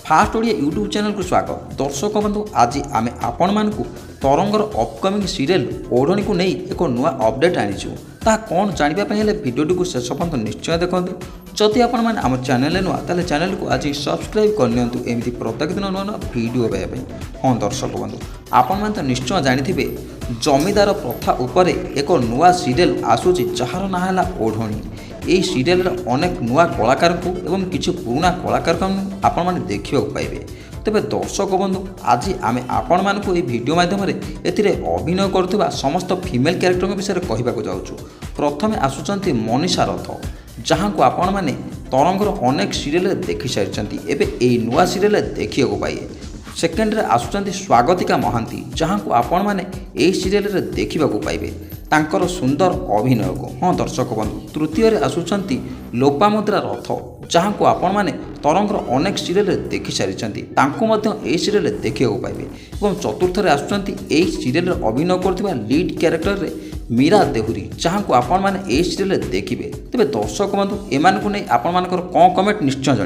First Odia YouTube ଚ୍ୟାନେଲକୁ ସ୍ୱାଗତ। ଦର୍ଶକ ବନ୍ଧୁ, ଆଜି ଆମେ ଆପଣମାନଙ୍କୁ ତରଙ୍ଗର ଅପକମିଂ ସିରିଏଲ୍ ଓଢ଼ଣୀକୁ ନେଇ ଏକ ନୂଆ ଅପଡେଟ୍ ଆଣିଛୁ। ତାହା କ'ଣ ଜାଣିବା ପାଇଁ ହେଲେ ଭିଡ଼ିଓଟିକୁ ଶେଷ ପର୍ଯ୍ୟନ୍ତ ନିଶ୍ଚୟ ଦେଖନ୍ତୁ। ଯଦି ଆପଣମାନେ ଆମ ଚ୍ୟାନେଲରେ ନୂଆ, ତାହେଲେ ଚ୍ୟାନେଲକୁ ଆଜି ସବସ୍କ୍ରାଇବ୍ କରିନିଅନ୍ତୁ ଏମିତି ପ୍ରତ୍ୟେକ ଦିନ ନୂଆ ନୂଆ ଭିଡ଼ିଓ ପାଇବା ପାଇଁ। ହଁ ଦର୍ଶକ ବନ୍ଧୁ, ଆପଣମାନେ ତ ନିଶ୍ଚୟ ଜାଣିଥିବେ, ଜମିଦାର ପ୍ରଥା ଉପରେ ଏକ ନୂଆ ସିରିଏଲ୍ ଆସୁଛି, ଯାହାର ନାଁ ହେଲା ଓଢ଼ଣୀ। ଏହି ସିରିଏଲରେ ଅନେକ ନୂଆ କଳାକାରଙ୍କୁ ଏବଂ କିଛି ପୁରୁଣା କଳାକାରଙ୍କୁ ଆପଣମାନେ ଦେଖିବାକୁ ପାଇବେ। ତେବେ ଦର୍ଶକ ବନ୍ଧୁ, ଆଜି ଆମେ ଆପଣମାନଙ୍କୁ ଏହି ଭିଡ଼ିଓ ମାଧ୍ୟମରେ ଏଥିରେ ଅଭିନୟ କରୁଥିବା ସମସ୍ତ ଫିମେଲ୍ କ୍ୟାରେକ୍ଟରଙ୍କ ବିଷୟରେ କହିବାକୁ ଯାଉଛୁ। ପ୍ରଥମେ ଆସୁଛନ୍ତି ମନୀଷା ରଥ, ଯାହାଙ୍କୁ ଆପଣମାନେ ତରଙ୍ଗର ଅନେକ ସିରିଏଲରେ ଦେଖିସାରିଛନ୍ତି। ଏବେ ଏହି ନୂଆ ସିରିଏଲରେ ଦେଖିବାକୁ ପାଇବେ। ସେକେଣ୍ଡରେ ଆସୁଛନ୍ତି ସ୍ୱାଗତିକା ମହାନ୍ତି, ଯାହାଙ୍କୁ ଆପଣମାନେ ଏହି ସିରିଏଲରେ ଦେଖିବାକୁ ପାଇବେ ତାଙ୍କର ସୁନ୍ଦର ଅଭିନୟକୁ। ହଁ ଦର୍ଶକ ବନ୍ଧୁ, ତୃତୀୟରେ ଆସୁଛନ୍ତି ଲୋପାମୁଦ୍ରା ରଥ, ଯାହାଙ୍କୁ ଆପଣମାନେ ତରଙ୍ଗର ଅନେକ ସିରିଏଲରେ ଦେଖିସାରିଛନ୍ତି। ତାଙ୍କୁ ମଧ୍ୟ ଏହି ସିରିଏଲରେ ଦେଖିବାକୁ ପାଇବେ। ଏବଂ ଚତୁର୍ଥରେ ଆସୁଛନ୍ତି ଏହି ସିରିଏଲରେ ଅଭିନୟ କରୁଥିବା ଲିଡ୍ କ୍ୟାରେକ୍ଟରରେ ମୀରା ଦେହୁରୀ, ଯାହାଙ୍କୁ ଆପଣମାନେ ଏହି ସିରିଏଲରେ ଦେଖିବେ। ତେବେ ଦର୍ଶକ ବନ୍ଧୁ, ଏମାନଙ୍କୁ ନେଇ ଆପଣମାନଙ୍କର କ'ଣ କମେଣ୍ଟ ନିଶ୍ଚୟ ଜଣାଇବେ।